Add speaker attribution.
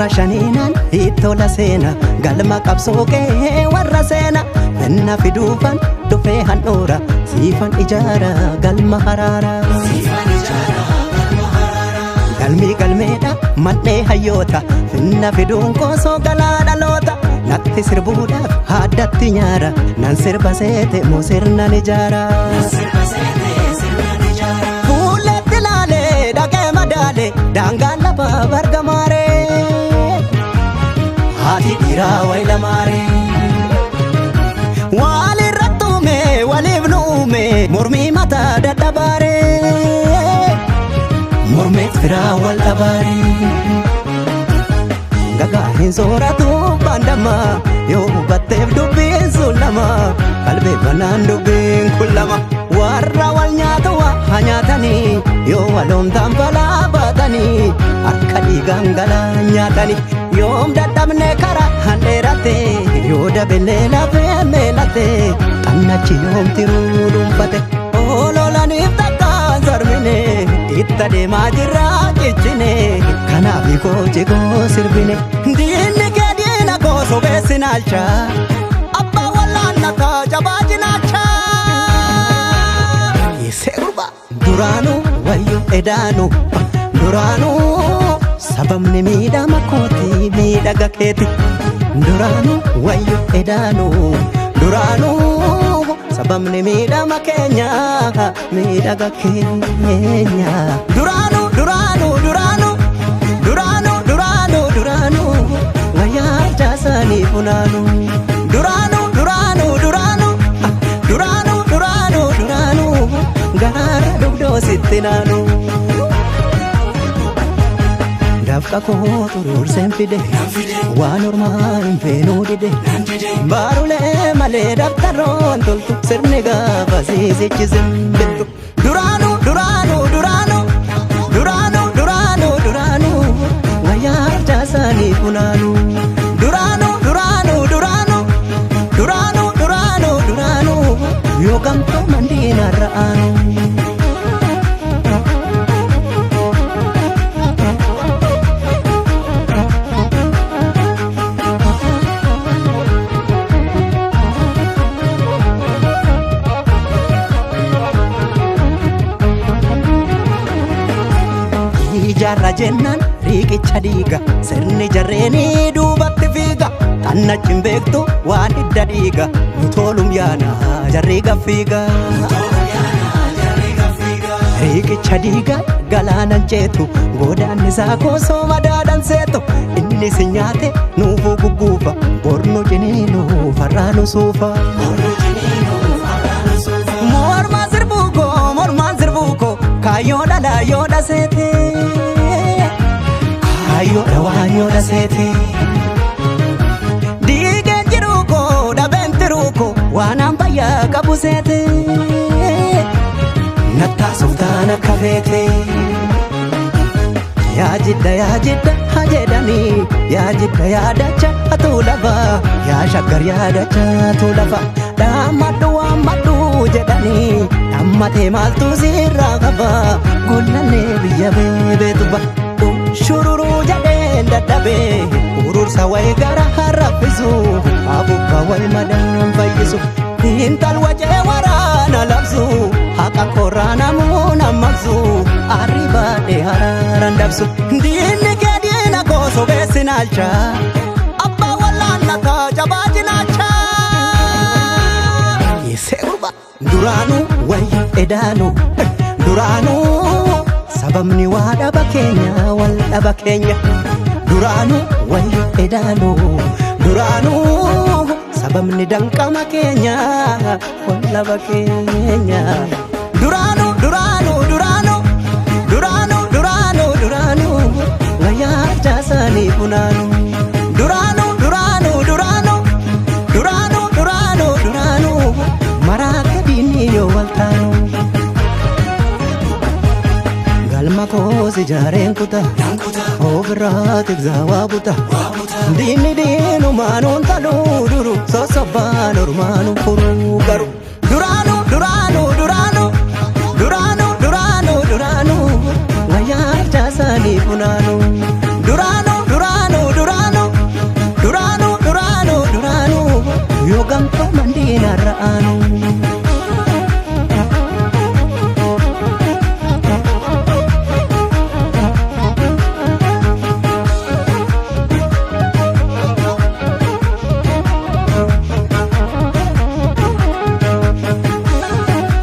Speaker 1: Warra shaniinaan ittola seena galma qabsoo kee warra seena finna fiduufan dhufee handhuura siifan ijaara galma haraara. Galmii galmeedha man'ee hayyoota finna fiduun koosoo galaa dhaloota natti sirbuudhaaf haddatti nyaara nan sirba seete moo sirnan ijaara. Fuulletti laalee dhaqee madaale daangaan lafa bargamaaree haati dhiiraa wayi lamaaree. Walirratti uume waliif nu uume mormii mataa dadhabaaree mormeet firaa wal dhabaaree. Gagaa hin sooratu baandama yoo hubatteef dubbiin sun lama qalbeeffannaan dubbiin kun lama warra wal nyaatu waa nyaatanii yoo waloomtaan balaa baatanii akka dhiigaan galaa nyaatanii yoom dadhabne karaa handheerate yoo dabelee lafee meelate xannachi yoom tiruu dhuunfate ololaniif takkaan sarmine itti adeemaa jirra cichine kanaaf koo jigoo sirbine diinni kee diina koo sobeessi naalcha abbaa wallaannataa jabaa cinaacha. Isee gurbaa duraanuu wayyo edaanu duraanuu sababni miidhama kooti miidhaga keeti duraanuu wayyo edaanu duraanuu sababni miidhama keenya miidhaga keenya duraanuu duraanuu duraanuu duraanuu duraanuu duraanuu wayyaa jaasanii funaanu duraanuu duraanuu duraanuu duraanuu duraanuu duraanuu garaara dugdoo sitti naanu. Dafqa koo xuruurseen fide waan ormaa hin feenuu dide baarulee malee daftaroon toltu sirni gaafa siisichi simbirtu duraanuu duraanuu duraanuu duraanuu duraanuu duraanuu wayyaa jaasanii funaanu duraanuu duraanuu duraanuu duraanuu duraanuu duraanuu yoo gamtoo mandiinarra aanu. Ijaarra jennaan riiqicha dhiiga sirni jarreenii duubatti fiiga xannachi hin beektu waan hidda dhiiga nu toolum yaana jarri gaffiiga. Riiqicha dhiiga galaanan ceetu godaanni isaa koosoo madaadhan seetu inni si nyaate nuufuu gugguufa bornu ciniinu farraanu suufa. Mormaan sirbuu koo mormaan sirbuu koo kaayyoo dhala yoo dhaseete kaayyoo dhawaa yoo dhaseete. Diigeen jiruu koo dhabeen tiruu koo waan an fayyaa qabu seete nattaa softaan akka feete. Yaa jidda yaa jidda haa jedhanii yaa jidda yaa dacha atuu lafa yaa shaggar yaa dacha atuu lafa dhaammadhu waammadhu jedhanii dhaammatee maaltu sirraa qaba gollallee biyya beebeetu ba shururuu jedheen dadhabee urursa wayi gara harraffisu abuka wayi madaan fayyisu intal wacee waraana labsu haqa korraa namuu nammaqsu arri baadhee haraaran dabsu diinni kee diina koo sobeessi naalcha abbaa wallaannataa jabaa cinaacha. Isee gurbaa duraanuu wayyo edaanuu duraanuu sababni waa dhaba keenya wal dhaba keenya duraanuu wayyo edaanuu duraanuu sababni danqama keenya wal dhaba keenya duraanuu duraanuu duraanuu duraanuu duraanuu duraanuu wayyaa jaasanii funaanu duraanuu duraanuu duraanuu duraanuu duraanuu duraanuu maraata diinni yoo wal taanu. Galma koos ijaareen kuta ofirraa tiksaa waa buta diinni diinumaan taluu duru sossobaan ormaan furuu garu duraanuu.